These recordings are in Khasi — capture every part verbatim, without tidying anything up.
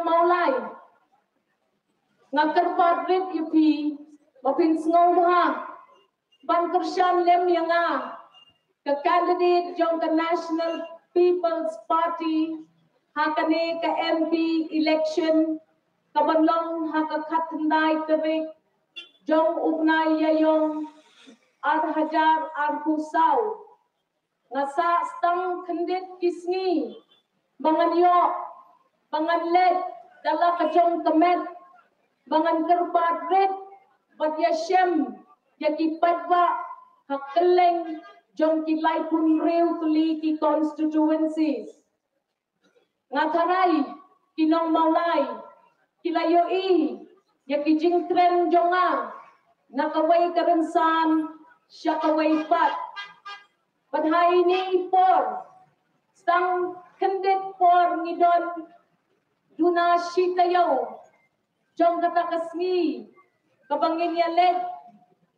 Mawlai. Nga kyrpad rit ïa phi ba phin sngewbha ban kyrshan lem ïa nga, ka candidate jong ka National People's Party ha kane ka M P election ka ban long ha ka khatkhyndai tarik jong u bnai Ïaïong ar hajar arphew saw. Nga sah tang khyndiat ki sngi ba ngan ïoh, ba ngan leit da la ka jong ka met, ba ngan kyrpad rit bad ïashem ïa ki paidbah ha kylleng jong ki laiphew hynriew tylli ki constituencies. Nga tharai ki nong Mawlai ki la ïohi ïa ki jingkren jong nga na kawei ka rynsan sha kawei pat. Bad ha ine i por, tang khyndiat por ngi don duna shi taïew jong kata ka sngi kaba ngin ïa leit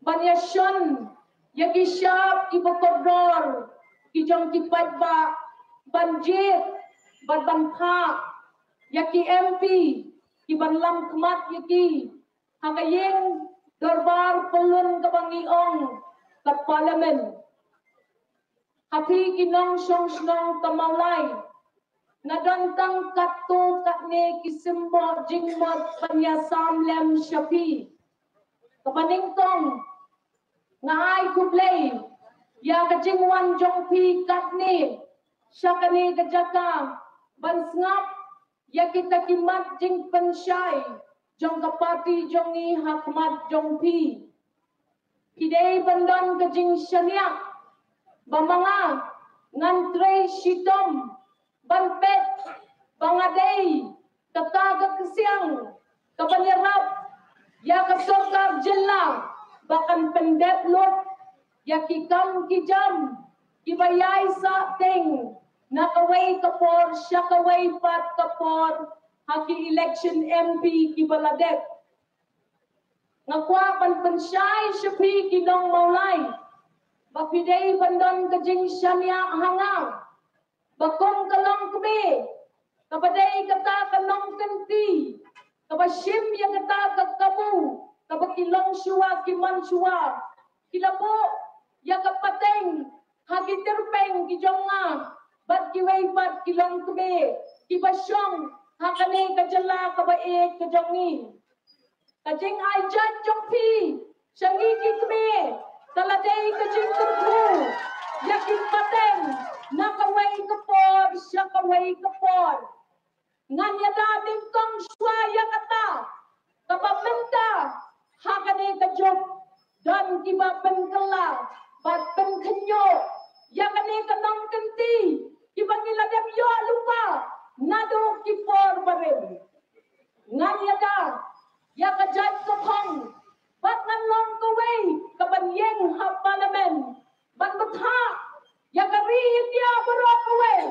ban ïa shon ïa ki shap kiba kordor ki jong ki paidbah, ban jied bad ban phah ïa ki M P kiban lam khmat ïa ki ha ka ïing dorbar pyllun kaba ngi ong ka Parliament. Ha phi ki nongshong shnong ka Mawlai, nga don tang katto katne ki symbol jingmut ban ïa sam lem sha phi. Kaba nyngkong, nga ai khublei ïa ka jingwan jong phi katne sha kane ka jaka ban sngap ïa kita ki mat jingpynshai jong ka party jong ngi ha khmat jong phi. Phi dei ban don ka jingshaniah ba ma nga ngan trei shitom ban peit ba nga dei kata ka ksiang kaban ïarap ïa ka sorkar jylla ba kan pyndep lut ïa ki kam ki jam kiba ïai sah teng na kawei ka por sha kawei pat ka por ha ki election M P kiba la dep. Nga kwah ban pynshai sha phi ki nong Mawlai ba phi dei ban don ka jingshaniah ha nga ba kum ka longkmie kaba dei kata ka nongkynti kaba shim ïa kata ka kabu kaba ki longshuwa ki manshuwa ki la buh ïa ka pateng ha ki tyrpeng ki jong nga bad kiwei pat ki longkmie kiba shong ha kane ka jylla kaba ïeit ka jong ngi. Ka jingai jait jong phi sha ngi ki kmie ka la dei ka jingkyrkhu ïa ki pateng na kawei ka por sha kawei ka por. Ngan ïada nyngkong shuwa ïa kata kaba mynta ha kane ka juk don kiba pynkylla bad pynkhynñiuh ïa kane ka nongkynti kiba ngi la dep ïoh lypa naduh ki por barim. Ngan ïada ïa ka jait ka phong bad ngan long kawei kaban ïeng ha Parliament ban bthah ïa ka ri India baroh kawei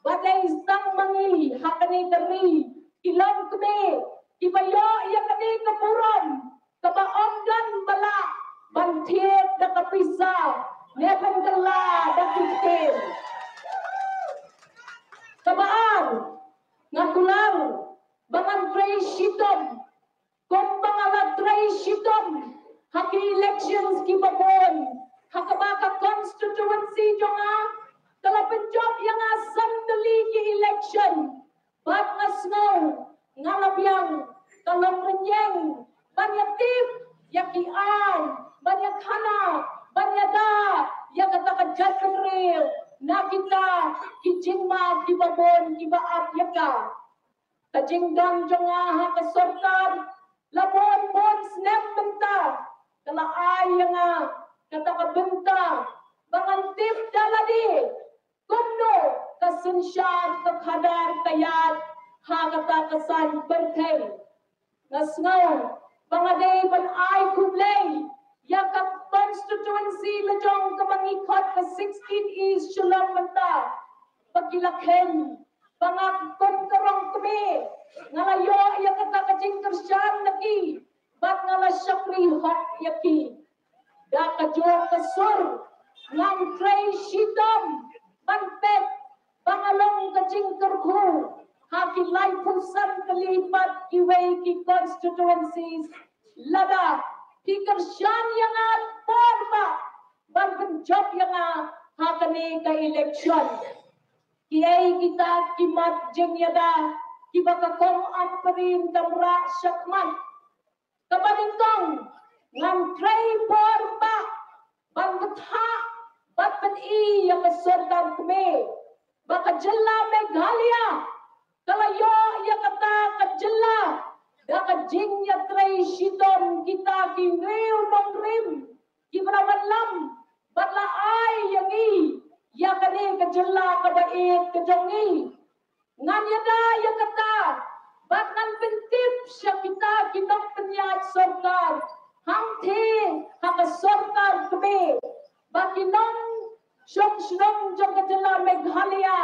ba dei tang ma ngi ha kane ka ri ki longkmie kiba ïoh ïa kane ka burom kaba ym don ba lah ban thied da ka pisa ne ban kylla da ki ktien. Kaba ar, nga kular ba ngan trei shitom kumba nga la trei shitom ha ki elections kiba bun ha kaba ka constituency jong nga ka la pynjop ïa nga san tylli ki election. Bad nga sngew nga la biang ka long rynïeng ban ïa tip ïa ki aiñ ban ïa khana ban ïada ïa kata ka jaitbynriew na kita ki jingma kiba bun kiba ap ïa ka. Ka jingdon jong nga ha ka sorkar la bun bun snem mynta ka la ai ïa nga kata ka bynta ba ngan tip da lade kumno ka synshar ka khadar ka ïaid ha kata ka saiñ pyrthei. Nga sngew ba nga dei ban ai khublei ïa ka constituency la jong kaba ngi khot ka sixteen East Shillong mynta ba ki la kheiñ ba nga kum ka rong kmie nga la ïoh ïa kata ka jingkyrshan na ki bad nga la shakri hok ïa ki. Da ka jong ka sur ngan trei shitom ban peit ba nga long ka jingkyrkhu ha ki laiphew san tylli pat kiwei ki constituencies, lada phi kyrshan ïa nga por ba ban pynjop ïa nga ha kane ka election. Kiei kita ki mat jingïada kiba ka kong Ampareen kam rah shakhmat? Kaba nyngkong, ngan trei por ba ban bthah bad pyni ïa ka sorkar kmie ba ka jylla Meghalaya ka la ïoh ïa kata ka jylla da ka jingïatrei shitom kita ki riew nongrim kiba la wanlam bad la ai ïa ngi ïa kane ka jylla kaba ïeit ka jong ngi. Ngan ïada ïa kata bad ngan pyntip sha kita ki nongpynïaid sorkar hangthie ha ka sorkar kmie ba ki nongshong shnong jong ka jylla Meghalaya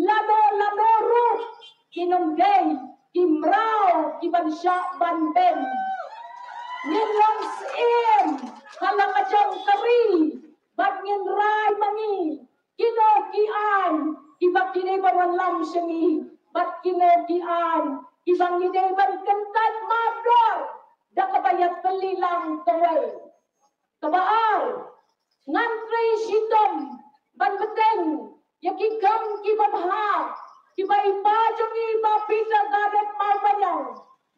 lano lano ruh kin ym dei ki mraw kiban shah ban beiñ. Ngin long syiem ha la ka jong ka ri bad ngin rai ma ngi kino ki aiñ kiba ki dei ban wanlam sha ngi bad kino ki aiñ kiba ngi dei ban kyntait mardor da kaba ïatylli lang kawei. Kaba ar, ngan trei shitom ban bteng ïa ki kam kiba bha kiba i pa jong ngi Bah Peter Garnet Marbaniang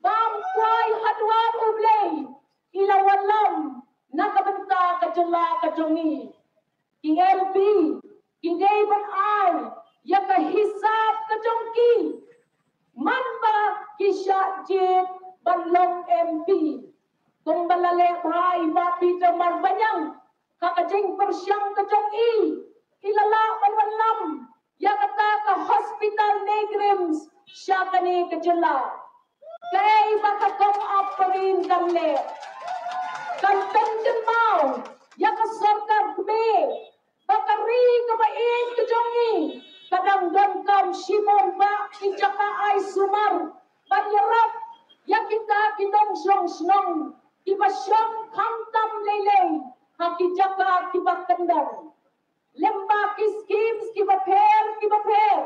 bam kwai ha dwar U Blei i la wanlam na ka bynta ka jylla ka jong ngi. Ki M P ki dei ban ai ïa ka hisab ka jong ki man ba ki shah jied ban long M P. Kumba la leh bha i Bah Peter Marbaniang ha ka jingpyrshang ka jong i, i la lah ban wanlam ïa kata ka hospital NEIGRIHMS sha kane ka jylla. Kaei ba ka kong Ampareen kan leh? Kan pynkynmaw ïa ka sorkar kmie ba ka ri kaba ïeit ka jong ngi ka dang donkam shibun bah ki jaka ai sumar ban ïarap ïa kita ki nongshong shnong kiba shong khamtam lei lei ha ki jaka kiba kyndong. Lem bad ki schemes kiba pher kiba pher,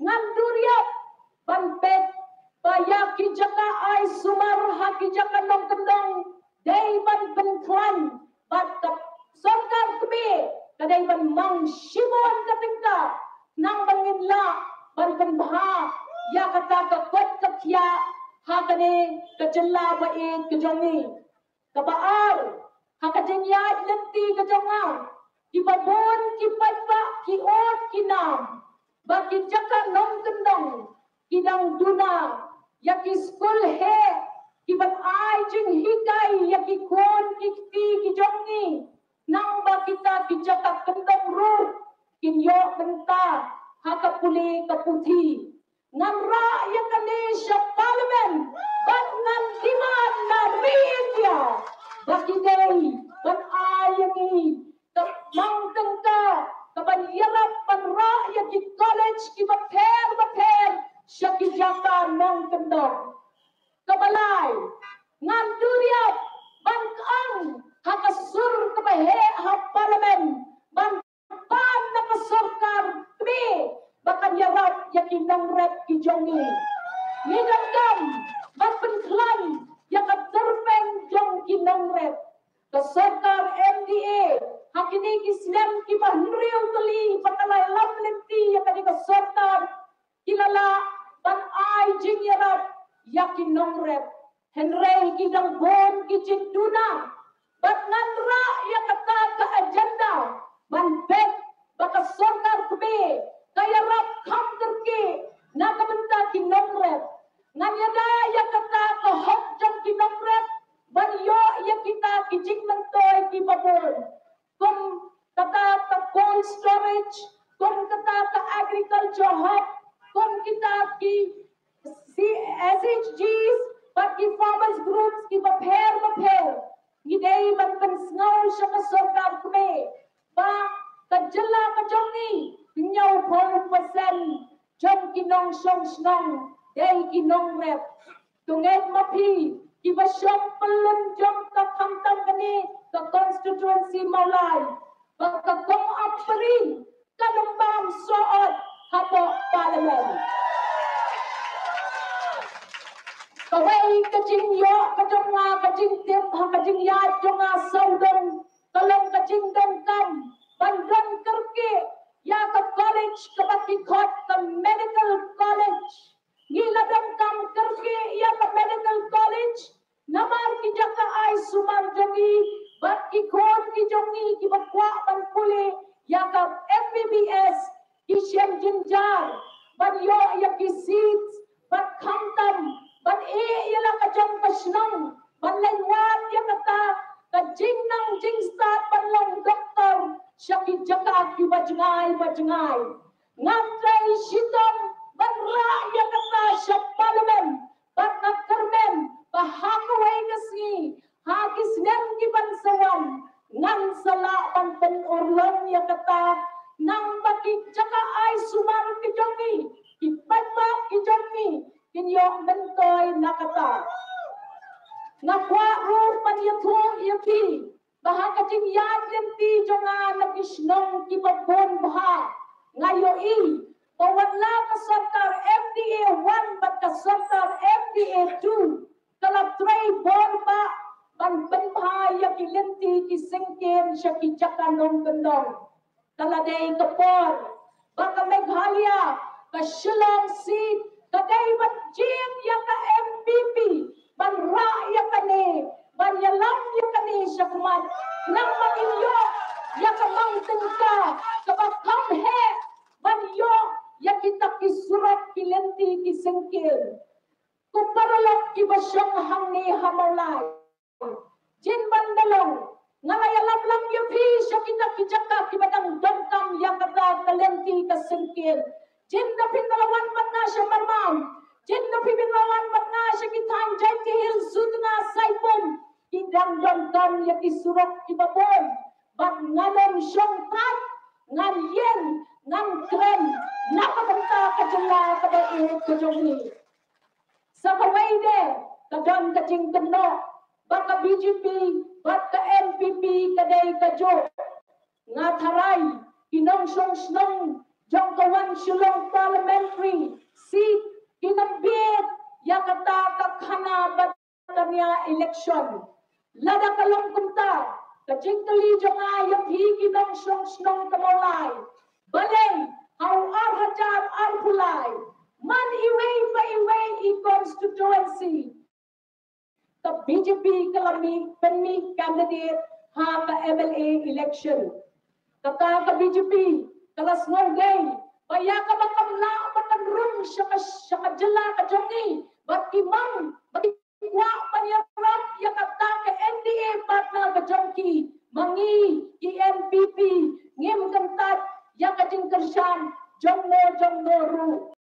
ngan duriap ban peit ba ïa ki jaka ai sumar ha ki jaka nongkyndong dei ban pynkhlaiñ bad ka sorkar kmie ka dei ban mang shibun ka tyngka khnang ba ngin lah ban pynbha ïa kata ka koit ka khiah ha kane ka jylla ba ïeit ka jong ngi. Kaba ar, ha ka jingïaid lynti ka jong nga, kiba bun ki paidbah ki ot ki nam ba ki jaka nongkyndong ki dang duna ïa ki skul heh kiban ai jinghikai ïa ki khun ki kti ki jong ngi, khnang ba kita ki jaka kyndong ruh kin ïoh bynta ha ka pule ka puthi. Ngan rah ïa kane sha Parliament bad ngan demand na ri India ba ki dei ban ai ïa ngi ka mang tyngka kaban ïarap ban rah ïa ki college kiba pher ba pher sha ki jaka nongkyndong. Kaba lai, ngan duriap ban kang ha ka sur kaba heh ha Parliament ban pan na ka sorkar kmie ba kan ïarap ïa ki nongrep ki jong ngi. Ngi donkam ban pynkhlaiñ ïa ka tyrpeng jong ki nongrep. Ka sorkar M D A ha kine ki snem kiba hynriew tylli ba ka la lam lynti ïa kane ka sorkar, ki la lah ban ai jingïarap ïa ki nongrep. Hynrei ki dang bun ki jingduna bad ngan rah ïa kata ka agenda ban peit ba ka sorkar kmie ka ïarap kham kyrkieh na ka bynta ki nongrep. Ngan ïada ïa kata ka hok jong ki nongrep ban ïoh ïa kita ki jingmyntoi kiba bun, kum kata ka cold storage, kum kata ka agriculture hub, kum kita ki C-, S H Gs bad ki farmers groups kiba pher ba pher. Ngi dei ban pynsngew sha ka sorkar kmie ba ka jylla ka jong ngi, hynñiewphew percent jong ki nongshong shnong dei ki nongrep. To ngeit ma phi, kiba shong pyllun jong ka khamtam kane ka constituency Mawlai, ba ka kong Ampareen kan ym bam soh ot hapoh Parliament. Kawei ka jingïoh ka jong nga, ka jingtip ha ka jingïaid jong nga sawdong, ka long ka jingdonkam ban don kyrkieh ïa ka college kaba ki khot ka medical college. Ngi la donkam kyrkieh ïa ka medical college namar ki jaka ai sumar jong ngi bad ki khun ki jong ngi kiba kwah ban pule ïa ka M B B S, ki shem jynjar ban ïoh ïa ki seats, bad khamtam ban ïeh ïa la ka jong ka shnong ban leit wad ïa kata ka jingnang jingstad ban long doktor sha ki jaka kiba jngai ba jngai. Nga trei shitom ban rah ïa kata sha Parliament, bad nga kyrmen ba ha kawei ka sngi, ha ki snem ki ban sa wan, ngan sa lah ban pynurlong ïa kata, nang ba ki jaka ai sumar ki jong ngi, ki paidbah ki jong ngi kin ïoh myntoi na kata. Nga kwah ruh ban ïathuh ïa phi ba ha ka jingïaid lynti jong nga na ki shnong kiba bun bha, nga ïohi ba wat la ka sorkar M D A one bad ka sorkar M D A two, ka la trei bor bha ban pynbha ïa ki lynti ki syngkien sha ki jaka nongkyndong. Ka la dei ka por ba ka Meghalaya, ka Shillong seat, ka dei ban jied ïa ka M P P ban rah ïa kane, ban ïalam ïa kane shakhmat, namar ba ngin ïoh ïa ka mang tyngka kaba kham heh ban ïoh ïa kita ki surok ki lynti ki syngkien. Ko paralok kiba shong hangne ha Mawlai, jin ban da long, nga la ïalam lang ïa phi sha kita ki jaka kiba dang donkam ïa kata ka lynti ka syngkien. Jin da phin da la wan bad nga sha Marmar, jin da phin da la wan bad nga sha ki thaiñ Jaintia Hills, Sutnga, Saipung, ki dang donkam ïa ki surok kiba bun. Bad ngan ym shong pat, ngan ïeng, ngan kren na ka bynta ka jylla kaba ïeit ka jong ngi. Sa kawei de, ka don ka jingkynnoh ba ka B J P bad ka N P P ka dei kajuh. Nga tharai ki nongshong shnong jong ka One Shillong Parliamentary Seat kin ym bieit ïa kata ka khana bad ka nia election. Lada ka long kumta, ka jingkylli jong nga ïa phi ki nongshong shnong ka Mawlai, balei ha u ar hajar arphew lai, man iwei pa iwei i constituency, ka B J P ka la mih, pynmih candidate ha ka M L A election? Kata ka B J P ka la sngewdei ba ïa kaba kam lah ba kan rung sha ka, sha ka jylla ka jong ngi bad ki mang ba ki kwah ban ïarap ïa kata ka N D A partner ka jong ki. Ma ngi ki N P P ngim kyntait ïa ka jingkyrshan jong no jong no ruh.